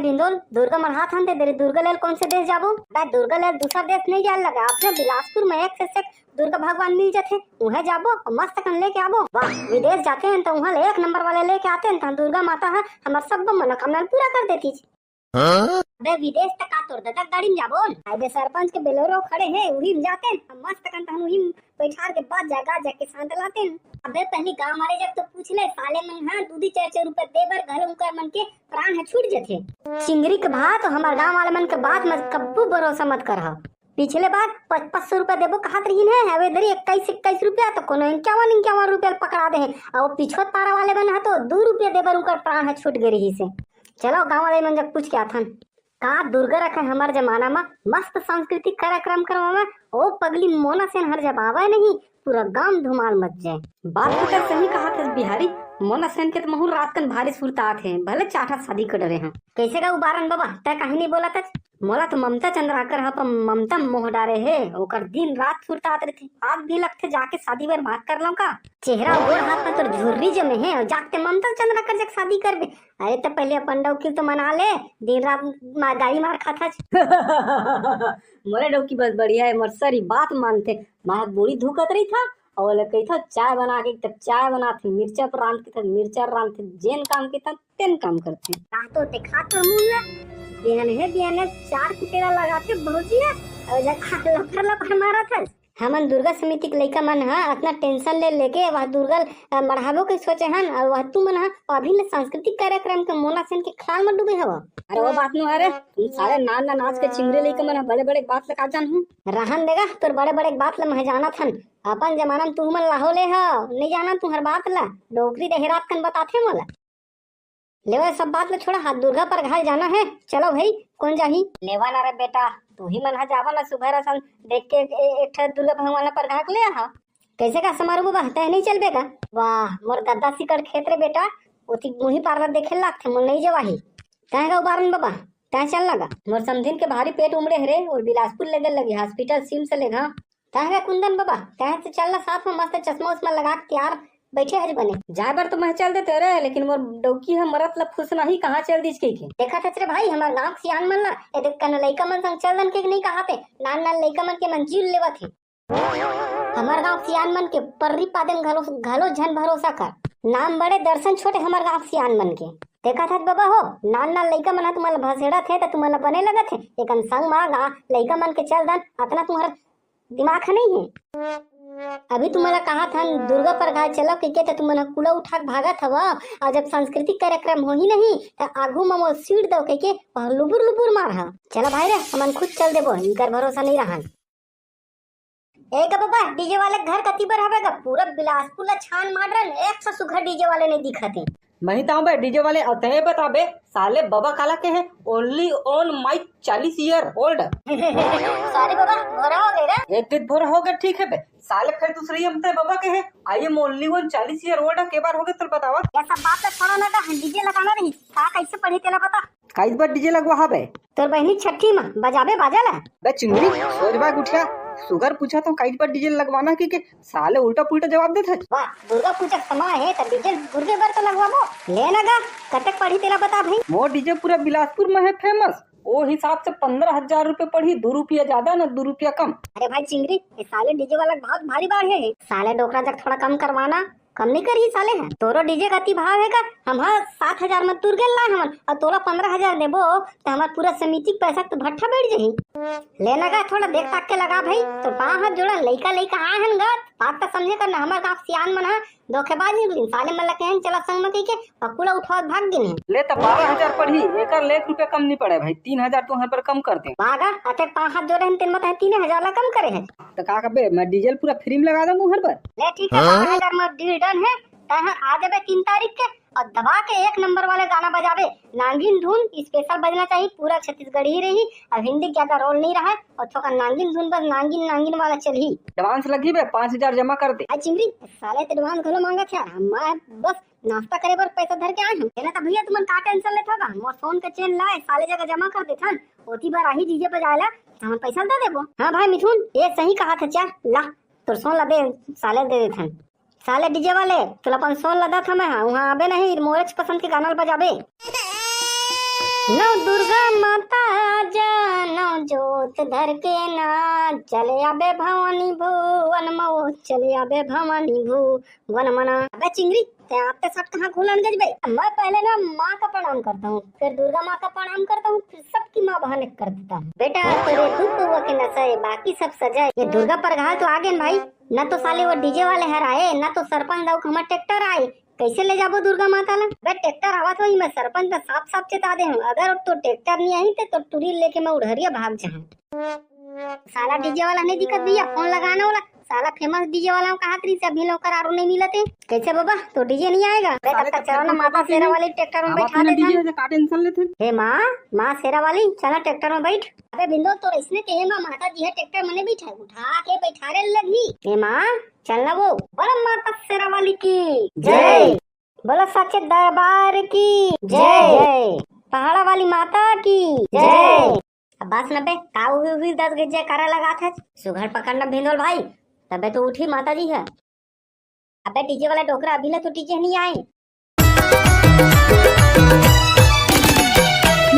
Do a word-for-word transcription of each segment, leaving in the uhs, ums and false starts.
बिंदोल, दुर्गा मढ़ात हन ते दे दुर्गा ले ल कोन से देश जाबो? बे दुर्गा ले ल दूसर देश नहीं जाए लगा, अपने बिलासपुर में एक से एक दुर्गा भगवान मिल जथे, उहे जाबो अउ मस्त कन लेके आबो। वाह, विदेश जाते हैं तो उहाँ ले एक नंबर वाले लेके आते हैं, तो दुर्गा माता ह हमर सब मनोकामना ल पूरा कर देती। बे विदेश तक का तोर ददा गाड़ी में जाबो? अरे सरपंच के बोलेरो खड़े हे, उही में जाते हैं, अउ मस्त कन तहन उही में बैठार के बाद जगा जाके शांत लाते हैं। अबे पहली गांव वाले जग तो पूछ ले, साले मन ह दू दू चार चार रुपया दे बर घलो उनकर मन के प्राण ह छूट जथे। चिंगरी के भाई तो हमर गांव वाले मन के बात मत कब्बू भरोसा मत करहा। पिछले बार पच-, पाँच सौ रुपया देबो कहत रहिन हे, अबे दरी इक्कीस इक्कीस रुपया तो कोनो इक्यावन इक्यावन रुपया पकड़ा दे हे। अउ पिछोत पारा वाले मन ह तो दू रुपया दे बर उनकर प्राण ह छूट गे रहिस हे। चलो गांव वाले मन जग पूछ के आथन। का दुर्गा रखे हमर जमाना म मस्त सांस्कृतिक कार्यक्रम करवावे, ओ पगली मोना सेन हर जब आवे नहीं, पूरा गांव धुमाल मच जाए। बात तो तैं सही कहा थे बिहारी, मोना सेन के तो महूं रात कन भारी सुरता आथे, भले चार ठा शादी कर डरे हैं। कैसे का उबारन बाबा, तैं काहे नहीं बोला था? मोला तो ममता चंद्राकर ह पर ममता मोह डारे हे, ओकर दिन रात सुरता आत रहिथे। आज भी लगथे जाके शादी बर बात कर लूं का? चेहरा गोड़ हाथ में तोर झुर्री जमे हे, अउ जाके ममता चंद्राकर जग शादी करबे। अरे त पहले अपन डौकी तो मना ले, दिन रात मा-, गाड़ी मार खाथस। मोरे डौकी बस बढ़िया हे, मोर सरी बात मानथे। माँ बूढ़ी धुकत रही था, अउ ओला कहिथा चाय बना के, त चाय बनाथे, मिर्चा पर रांध के, त मिर्चा रांधथे, जेन काम के, त तेन काम करथे। का तो देखा तो मुंह ला, बिहान हे बिहान हे चार कुटेला लगाथे भौजी ह, अउ जब लफर लफर मारत हस। हमन दुर्गा समिति के लइका मन ह अतना tension ले लेके वह दुर्गा ल, अ, मढ़ाबो के सोचे हन, अउ वह तुमन ह अभी ले सांस्कृतिक कार्यक्रम के मोना सेन के ख्याल म डूबे हव। अरे वो बात नु हरे, तुम सारे नान नान आज के चिंगरे लइका मन ह बड़े बड़े बात ल का जानहू। रहन देगा, तोर बड़े बड़े बात ल मैं जानत हन। अपन जमाना म तुमन लाहो ले हव, नहीं जाना तुहर बात ल। डोकरी दे हेरात कन बताथे मोला। लेवा सब बात ल छोड़ा, हाथ दुर्गा परघाय जाना हे। चलो भाई, कोन जाही? लेवा ना रे बेटा, तू ही मन ह जावा ना सुघर असन देख के ए-, एक ठे दुर्गा भगवान ल परघा के ले आहा। कैसे का समारू बाबा, तैं नहीं चलबे का? वाह, मोर दद्दा सिकड़ खेत रे बेटा, ओती मुही पार्लर देखे लागथे, मोर नहीं जवाही। तैं का उबारन बाबा, तैं चल ना गा। मोर समधिन के भारी पेट उमड़े हरे, और बिलासपुर ले गल लगी, hospital सिम्स ले गा। तैं गा कुंदन बाबा, तैं तो चल ना साथ में, मस्त चश्मा उश्मा लगा के तैयार बैठे हज बने। जाए बर तो मैं चल देते रे, लेकिन मोर डौकी ह मरत ल फुसना ही कहाँ चल दिस कहिके। देखत हच रे भाई, हमर गांव के सियान मन ला, ए देख कन लइका मन संग चल दन के नहीं कहाते, नान नान लइका मन के मन जीव लेवत हे। हमर गांव सियान मन के पर्री पादे म घलो, घलो झन भरोसा कर। नाम बड़े दर्शन छोटे हमर गांव सियान मन के। देखत हच बाबा हो, नान नान लइका मन ह तुमन ल भसेड़त हे त तुमन ल बने लगत हे। एकन संग मा गा लइका मन के चल दन, अतना तुहर दिमाग ह नहीं हे। अभी तुमन ला कहात हन दुर्गा परघाय चलो कहिके, त तुमन ह कुला उठा के भागत हव। अउ जब सांस्कृतिक कार्यक्रम होही नहीं, त आघू म मोर सीट दव कहिके वह लुबुर लुबुर मारहा। चला भाई रे, हमन खुद चल देबो, इनकर भरोसा नहीं रहन। ए ग बाबा, डीजे वाले घर कति बर हवे ग? पूरा बिलासपुर ला छान मार रन, एक सौ सुघर डीजे वाले नहीं दिखत हे। मही तांव बे डीजे वाले, अउ तहे बताबे, साले बाबा काला के हे, only on my चालीस year old। Sorry बाबा, भोरा हो गए रे। एक दिन भोरा हो गए, ठीक है बे। साले फिर दूसरी हम ते बाबा के हे, I am only on चालीस year old, के बार हो गए तोर बतावा? ये सब बात तो छोड़ा ना, का डीजे लगाना नहीं, का कैसे पढ़ी तेला बता। काइस बर डीजे लगवा हबे? तोर बहिनी छठी मा बजाबे बाजा ला। बे चिंगरी, सोच बा गुठिया, सुगर पूछा तो काइस बर डीजे लगवाना कि के साले उल्टा पुल्टा जवाब देत हच। वाह, दुर्गा पूजा के समय हे त डीजे गुर्गे बर तो लगवाबो। ले ना गा, कतक पड़ही तेला बता भाई। मोर डीजे पूरा बिलासपुर में है famous। ओ हिसाब से पन्द्रह हजार रुपए पड़ही, दू रुपया ज्यादा ना दू रुपया कम। अरे भाई चिंगरी, ये साले डीजे वाला के भाव भारी बाढ़े हे। साले डोकरा जग थोड़ा कम करवाना, कम नहीं करही साले ह। तोरो डीजे का अति भाव हे का? हम ह सात हजार में तुर गेल लाए हमन, अउ तोला पन्द्रह हजार देबो त हमर पूरा समिति के पैसा तो भट्ठा बैठ जाही। ले ना गा, थोड़ा देख ताक के लगा भाई, तो पाँव हाथ जोड़न, लइका लइका आए हन गा, बात तो समझे कर ना, हमर गाँव के सियान मन ह धोखेबाज निकलिन, साले मन ला कहेन चला संग में कहिके, अउ कुला उठावत भाग गिन हे। ले त बारह हजार पड़ही, एकर ले एक रुपया कम नहीं पड़े भाई, तीन हजार तुहर बर कम कर दे। वाह गा, अतेक पाँव हाथ जोड़े हन, तेन मत है तीन हजार ला कम करे हे। त का कबे, मैं डीजे ल पूरा free में लगा दूं मुहर पर। ले ठीक है, हाँ? बारह हजार में deal done है। तैं हर आ जाबे तीन तारीख के अउ दबा के एक नंबर वाले गाना बजाबे। नांगिन धुन special बजना चाहिए, पूरा छत्तीसगढ़ी रही। अब हिंदी के ज्यादा role नहीं रहा है अउ थोड़ा नांगिन धुन, बस नांगिन नांगिन वाला चलही। Advance लगी बे, पाँच हजार जमा कर दे। आ चिमरी, साले त advance घलो मांगत हे यार। हम बस नाश्ता करे बर पैसा धर के आए हन। एला त भैया तुमन का tension लेत हो गा? मोर सोन के चेन लाए साले जगह जमा कर देथन। ओती बर आही डीजे बजाए ला, हमन पैसा ल दे देबो। हाँ भाई मिथुन, ये सही कहा था, चल ला तोर सोन ला दे, साले ल दे देथन। साले डीजे वाले, तोला अपन सोन ला दत हमें, हाँ, वहाँ आबे नहीं, मोरेच पसंद के गाना ल बजाबे। नौ दुर्गा माता आजा, नौ जोत धर के ना, चले आबे भवानी भुवन मो, चले आबे भवानी भुवन मना। अबे चिंगरी, ते आते सट कहाँ घुलन गज बे? मैं पहले ना माँ का प्रणाम करता हूँ, फिर दुर्गा माँ का प्रणाम करता हूँ, फिर सबकी माँ बहन एक कर देता हूँ। बेटा, तेरे दू पौवा के नशा है, बाकी सब सजा है। ये दुर्गा परघाल तो आ गए न भाई, ना तो साले वो डीजे वाले हर आए, ना तो सरपंच दाऊ का हमार ट्रैक्टर आए। कैसे ले जाबो दुर्गा माता ला? बे ट्रैक्टर आवत होही, मैं सरपंच ला साफ साफ चेता दे हूँ, अगर तो ट्रैक्टर नहीं आई ते तो टुरी लेके मैं उड़हरिया भाग जाहूँ। साला डीजे वाला नहीं दिखत भैया, फोन लगाना वाला। साला फेमस डीजे वाला कहा करी से अभी लोग करारो नहीं मिलत है। कैसे बाबा, तो डीजे नहीं आएगा? बे साले तब तक चलो ना, माता शेरा वाली ट्रैक्टर में बैठा देते हैं। का टेंशन लेते हैं? हे माँ, माँ शेरा वाली, चला ट्रैक्टर में बैठ। अबे बिंदो, तो इसने कहे माँ माता जी है, ट्रैक्टर में नहीं बैठा, उठा के बैठा रे लगी। हे माँ, चल ना वो। बोलो माता शेरा वाली की जय। बोलो सच्चे दरबार की जय। जय। पहाड़ा वाली माता की जय। अब बस न बे, का हुई हुई दस गज जयकारा लगात है। सुघर पकड़ न भिंदोल भाई, तबे तो उठी माता जी है। अबे डीजे वाला डोकरा, अभी ले तो डीजे नहीं आए।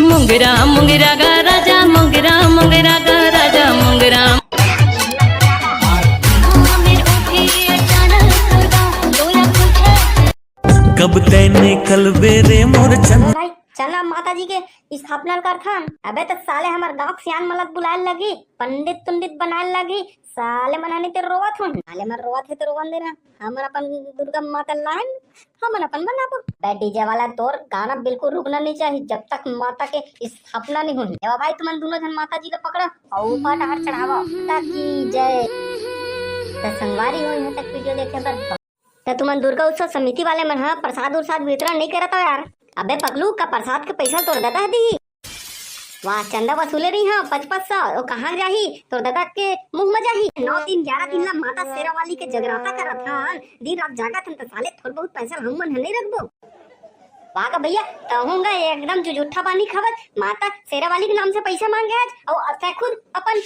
मुंगरा मुंगरा गा राजा, मुंगरा मुंगरा गा राजा, मुंगरा। कब तैने कलबे रे मोर चंद। भाई चला माता जी के स्थापना करथन। अबे तो साले हमर गांव के सियान मन ला बुलाए लगी, पंडित तुंडित बनाए लगी। साले मन हनी ते रोवत हन, साले मन रोवत हे तो रोवन देना। हमर अपन दुर्गा माता लाइन, हमन अपन बनाबो। बे डीजे वाला, तोर गाना बिल्कुल रुकना नहीं चाहिए जब तक माता के स्थापना नहीं होही। एवा भाई, तुमन दोनों जन माता जी ला पकड़ा और ऊपर डहर चढ़ावा। माता की जय। त संगवारी हो, यहाँ तक वीडियो देखे बर त तुमन दुर्गा उत्सव समिति वाले मन ह प्रसाद उरसाद वितरण नहीं करत हो यार। अबे पगलू, का प्रसाद के पैसा तोर ददा ह दिही? वाह, चंदा वसूले रही हाँ, पच पच सौ, ओ कहाँ जाही? तोर ददा के मुंह में जाही। नौ दिन ग्यारह दिन ला माता शेरा वाली के जगराता करत हन, दिन रात जागत हन, त साले थोड़ बहुत पैसा ला हमन ह नहीं रखबो। वाह का भैया, तहूँ गा एकदम जुजुट्ठा पानी खावत, माता शेरा वाली के नाम से पैसा मांगे हच, अउ अतः खुद अपन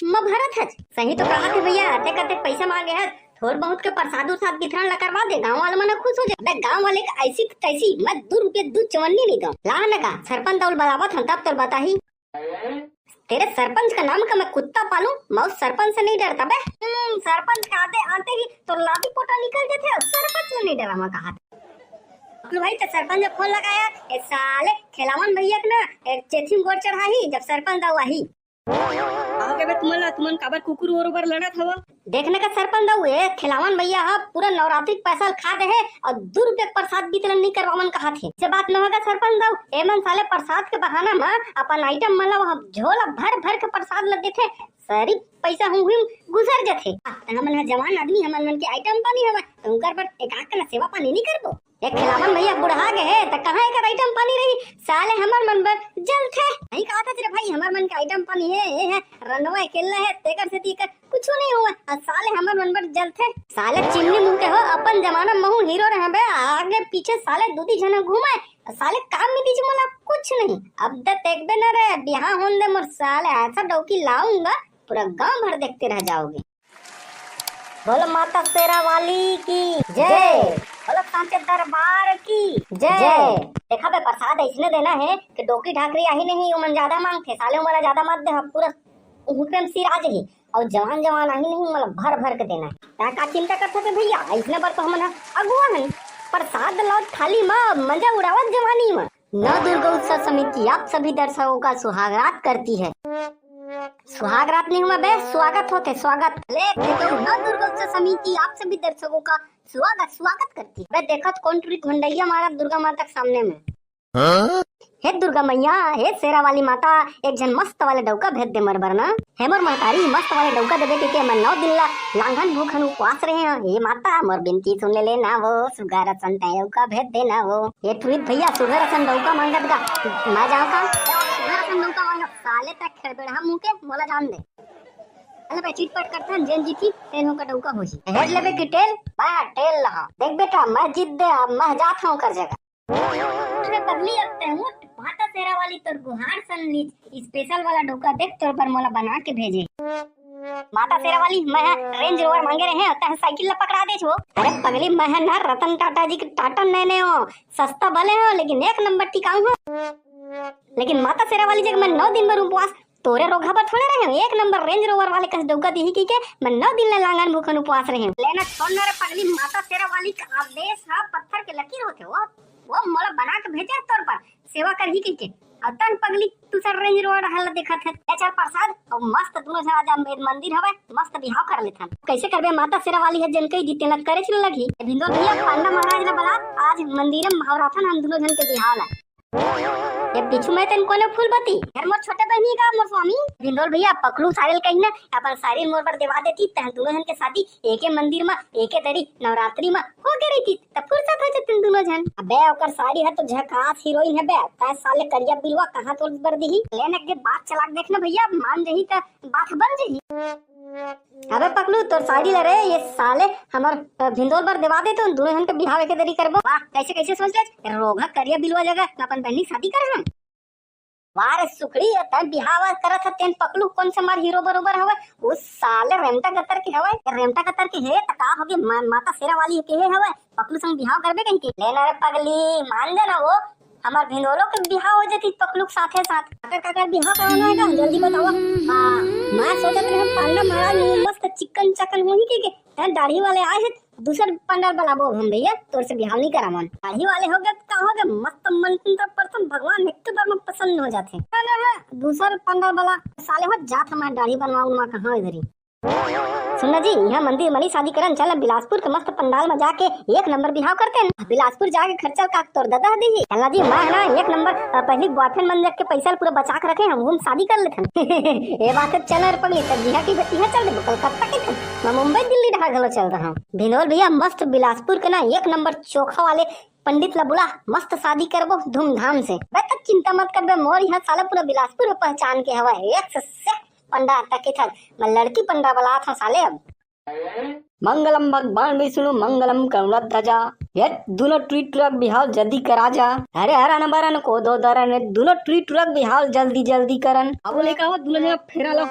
म भरत हच। सही तो कहा थे भैया, अतेक अतेक पैसा मांगे हच, थोड़ बहुत के प्रसाद उरसाद वितरण ला करवा दे, गांव वाला मन खुश हो जाए। अबे गांव वाले के ऐसी तैसी, मैं दू रुपये दू चवन्नी नहीं दूं। ला न का, सरपंच दाऊ ला बलावत हन, तब तोर बताही। तेरे सरपंच का नाम का मैं कुत्ता पालूं, मैं उस सरपंच से नहीं डरता बे। हम्म, सरपंच का आते, आते ही तो लादी पोटा निकल जाते हैं, सरपंच से नहीं डरा मैं कहा। अपने भाई तो सरपंच ने फोन लगाया, ए साले खिलावन भैया के ना, एक चेथी में गोड़ चढ़ाही, जब सरपंच दाऊ आही। कहा के बे तुमन ला, तुमन काबर कुकुर ओर बर लड़त हवा? देखने का सरपंच दाऊ, ए खिलावन भैया ह पूरा नवरात्रि के पैसा खा दे हे और दू रुपये के प्रसाद वितरण नहीं करवावन कहा थे। से बात न होगा सरपंच दाऊ, एमन साले प्रसाद के बहाना म अपन आइटम मन ला वहाँ झोला भर भर के प्रसाद ल देथे, सारी पैसा हुई हुई गुजर जथे। आ, त हमन ह जवान आदमी, हमन मन के आइटम पानी हवय, त उनकर बर एक आध कना सेवा पानी नहीं करबो? एक खिलावन भैया बुढ़ा गए हे, त कहाँ एकर आइटम पानी रही? साले हमर मन बर जलथे। नहीं कहा था रे भाई, हमर मन के आइटम पानी हे, ये है रंडवा अकेला है, तेकर से एकर कुछ नहीं हुआ। और साले हमर मन बर जलथे। साले चिमनी मुंह के हो, अपन जमाना महू हीरो रहे बे, आगे पीछे साले दू दी झन घूमे, साले काम में दीजिए मोला कुछ नहीं। अब त देखबे न रे, बिहाव होन दे मोर साले, ऐसा डौकी लाऊंगा, पूरा गांव भर देखते रह जाओगे। बोलो माता शेरा वाली की जय। बोलो सांचे दरबार की जय। देखा बे, प्रसाद ऐसने देना है कि डोकी ढाकरी आही नहीं, उमन ज्यादा मांगथे, साले उमन ला ज्यादा मत दे, हम पूरा हुकरम सिर आ जाही। और जवान जवान आही नहीं, मतलब भर भर के देना है। ता का चिंता करत हस भैया, ऐसने बर तो हमन ह अगुआ हन। प्रसाद लाओ थाली म, मजा उड़ावत जवानी म। नव दुर्गा उत्सव समिति आप सभी दर्शकों का सुहागरात करती है। सुहागरात नहीं हुआ बे, स्वागत होते, स्वागत। ले, देखो, नव दुर्गा उत्सव समिति आप सभी दर्शकों का स्वागत, स्वागत करती है। बे देखत कौन टुरी घोंडैया मारा दुर्गा माता के सामने में। हाँ? हे दुर्गा मैया, हे शेरा वाली माता, एक झन मस्त वाले डौका भेज दे मोर बर ना। हे मोर महतारी, मस्त वाले डौका देबे कहिके मैं नौ दिन ला लांघन भूखन उपवास रहे हंव। हे माता, मोर बिनती सुन ले, ले ना वो, सुघर असन तैं डौका भेज दे ना वो। ये टुरी भैया, सुघर असन डौका मांगत गा, मैं जांव का? सुघर असन डौका मांगत, साले तक खेड़बेड़हा मुंह के, मोला जान दे। अरे बे, चिटपट करथन, जेन जीती, तेन होकर डौका होही। हेड लेबे की टेल? मैं टेल लहा। देख बेटा, मैं जीत दे, अब मैं जात हंव कर जगह। अरे पगली, अब तैं उठ, माता शेरा वाली तोर गुहार सन लीच, स्पेशल वाला डोका देख तोर बर मोला बना के भेजे। माता शेरा वाली, मैं ह रेंज रोवर मांगे रहे हंव, तैं साइकिल ला पकड़ा देच वो। अरे पगली, मैं ह ना रतन टाटा जी के टाटा नैने हंव, सस्ता भले हंव लेकिन एक नंबर टिकाऊ हंव। लेकिन माता शेरा वाली जग मैं नौ दिन बर उपवास तोरे रोगहा बर थोड़े रहे हूँ। एक नंबर Range Rover वाले कस डौका दिही कहिके मैं नौ दिन ले लांगन भूखन उपवास रहे हूँ। लेना छोड़ना रे पगली, माता शेरा वाली का आदेश हा पत्थर के लकीर होथे। वो वो मोला बना के भेजे तोर पर सेवा करही कहिके। अब तन पगली तू सर Range Rover हल देखत है। ले चल प्रसाद, अब मस्त दोनों झन आज ए मंदिर हवय, मस्त बिहाव कर लेथन। कैसे करबे, माता शेरा वाली है जन कही दी तेला करे चल लगी। भिंदोल भैया, पांडा महाराज ला बला, आज मंदिर में भाव राथन हम दोनों झन के बिहाव ला। ये पीछू में तेन कोने फूल बती? यार मोर छोटे बहनी का मोर स्वामी। भिंदोल भैया, पकलू सारे ल कही ना, अपन सारी मोर बर देवा देती, तहन दोनों झन के शादी एके मंदिर में, एके दरी नवरात्रि में हो के रही थी, तब फुर्सत हो जतिन दोनों झन। अबे ओकर साड़ी है तो झकास हीरोइन है बे, तय साले करिया बिलवा कहाँ तोर बर दिही? लेने के बात चला के देखना भैया, मान जही त बात बन जही। अबे पकलू, तोर साड़ी ला रे, ये साले हमर, अ, भिंदोल बर देवा दे तो दोनों झन के बिहाव एके दरी करबो। वाह, कैसे, कैसे सोच ले? रोगहा करिया बिलवा जगह अपन बहनी शादी कर हम। वाह रे सुखड़ी, ये तय बिहाव करत ह तेन पकलू कोन से मार हीरो बरोबर हवय? उस साले रेमटा गतर के हवय, रेमटा गतर के हे त का होगे? मा-, माता शेरा वाली के हे हवय, पकलू संग बिहाव करबे कहिके। लेना रे पगली, मान जाना वो, हमर भिंदोलो के बिहाव हो जती पकलू के साथे साथ। काकर काकर बिहाव करवाना है का? जल्दी बताओ। हाँ, मैं सोचत रहे पांडा महाराज मस्त चिकन चकन होही के, के हैं दाढ़ी वाले आए हैं, दूसर पंडाल बलाबो हम भैया, तोर से बिहाव नहीं करावन। दाढ़ी वाले हो गए का हो गए, मस्त मन प्रसन्न, भगवान एक तो बार में प्रसन्न हो जाते हैं। ना, ना, ना, दूसर पंडाल वाला साले हो जात हमारे दाढ़ी बनवा उनवा कहाँ इधर ही। सुन ना जी, यहाँ मंदिर मनी शादी करन चल बिलासपुर के मस्त पंडाल में जाके एक नंबर बिहाव करते हैं। बिलासपुर जाके खर्चा का तोर दादा दी। चल ना जी, मैं है ना एक नंबर, अ, पहली बॉयफ्रेंड मन के पैसा पूरा बचा के रखे हम, हम शादी कर लेते हैं। ये बात है, चल रे पगली, तब बिहाव की बेटी है, चल दे कलकत्ता के, मैं मुंबई दिल्ली ढाक घलो चल रहा हूँ। भिंदोल भैया, मस्त बिलासपुर के ना एक नंबर चोखा वाले पंडित ला बुला, मस्त शादी करबो धूमधाम से। बे तब चिंता मत करबे, मोर यहाँ साला पूरा बिलासपुर में पहचान के हवा है, एक से एक पंडा तक के थक, मैं लड़की पंडा बलात हूँ साले अब। मंगलम भगवान विष्णु मंगलम करुणध्वजा। ये दोनों ट्री ट्रक बिहाव जल्दी करा जा। अरे हरन बरन को दो दरन, ये दोनों ट्री ट्रक बिहाव जल्दी जल्दी करन। अब बोले का हो, दुल्हन का फेरा लो।